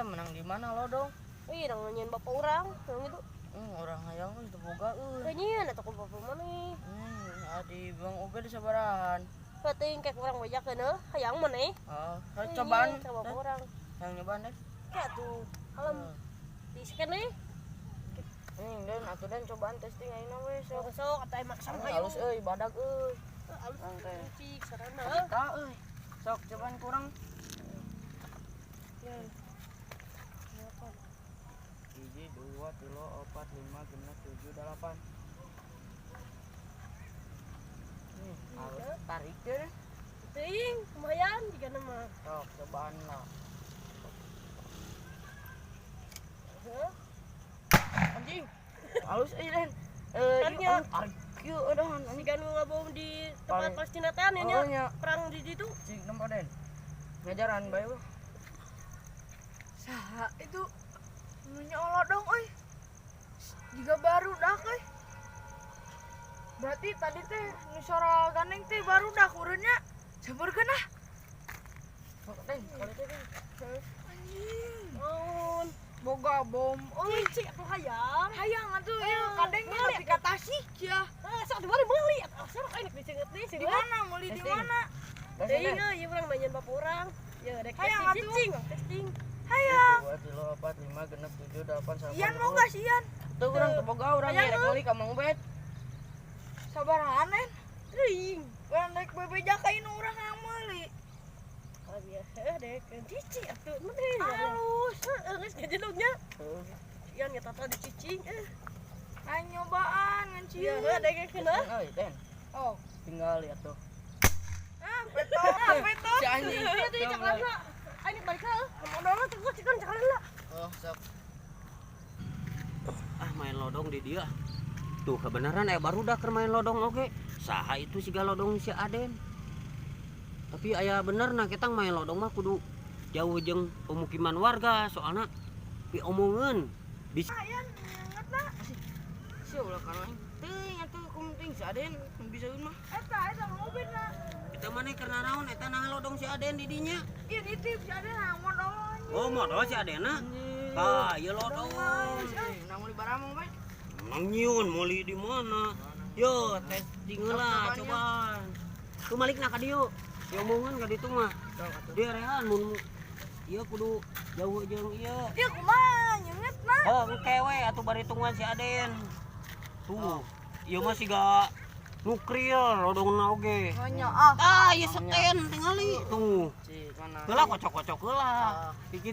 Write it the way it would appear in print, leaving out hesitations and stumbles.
Eta menang di mana lodong? Ih, nang nyieun bapak urang, yang itu. Urang hayang geus teu boga euy. Teu nyieun atuh ku bapak maneh. Adi Bang Ubed sabarahan? Penting kayak urang bejakeun heuh, hayang maneh. Oh, cobaan. Ka bapak urang. Hayang nyobaan deh. Kayak tuh, kalem. Di scan nih. Den atuh den cobaan testing ayeuna we sok. Sok sok atuh emang sama hayu. Halus euy, badag euy. Halus Oke. cik sarana. Heuh. Kita euy. Sok cobaan kurang. Ya. 1, 2, 3, 4, 5, 6, 7, 8. Halus tarik deh. Teuing, lumayan jika nama. Sok cobaan lah. Heuh. Anjing. Halus euy Den. Tariknya. Tarik kieu udahan anjing. Siga nu ngabom di tempat Paling- Palestina teh nya. Oh, nya. Perang di ditu. Cik nempo Den. Ngajaran bae weh. Saha itu nu nyolodong euy. Jiga barudak euy. Berarti tadi teh nu sora gandeng teh barudak ureunya. Sampeurkeun ah. Sok Den, kali teh Den. Anjing. Naon? Boga bom euy. Cik atuh hayang. Hayang atuh ieu kadeng mah Meuli nepi ka Tasik ya. Ah, sok di mana meuli? Atuh sok aing dicenget deui Di mana meuli di Testing. mana? Teuing euy, ieu urang nanyain bapak urang. Ya rek Hayang testing atuh. cicing, testing. Hayang. 2, 3, 4, 5, 6, 7, 8, 9. Ian mau gak sih Ian? Tuh urang teu boga urang Hayang, rek meuli ka Mang Ubed. Sabarahan Den. Teuing. Urang rek bebeja ka inu urang hayang meuli. Kalau biasa dek cicing atuh mah teh. Halus. Heeh, geus ngajelungnya. Heeh. Ian nyata di cicing eh. Hayang nyobaan ngan Iya, cieun. heuh dek kena. Euy, Den. Oh. Tinggal lihat tuh. Ah, peto, ah, peto. Si anjing. Iya tuh caklan lah. Aing balik heuh. Modalna teh gua cikan caklan lah. Oh, sok. Ah, main lodong di dia tuh kebenaran baru dah keur main lodong oge. Saha itu siga lodong si Aden, tapi aya bener nah kita main lodong mah kudu jauh jeung pemukiman warga, soalnya diomongeun bisa. Ian nyenget na. Sia ulah kana aing. Teuing atuh kumaha si Aden nu bisaeun mah. Eta eta Mang Ubed na. Eta maneh keur naraon eta, nah lodong si Aden di dinya? Ieu nitip si Aden hayang modal anjing. Oh, modal si Adena. Tah, ieu lodong. Nang meuli baramong bae. Nang nyieun meuli di mana? Yo, testing heula, cobaan. Tuh malikna ka dieu. Diomongan ka ditu mah. Sok atuh. Diarehan mun ieu kudu jauh jeung ieu. Ieu kumaha nyenget na? Oh, engke we atuh bari tungguan si Aden. Tuh, ieu mah siga nukril lodongna oge. Oh nya ah. Ah, ieu seten tingali. Tuh. Cik mana? Heula kocok-kocok heula. Ah. Kitu.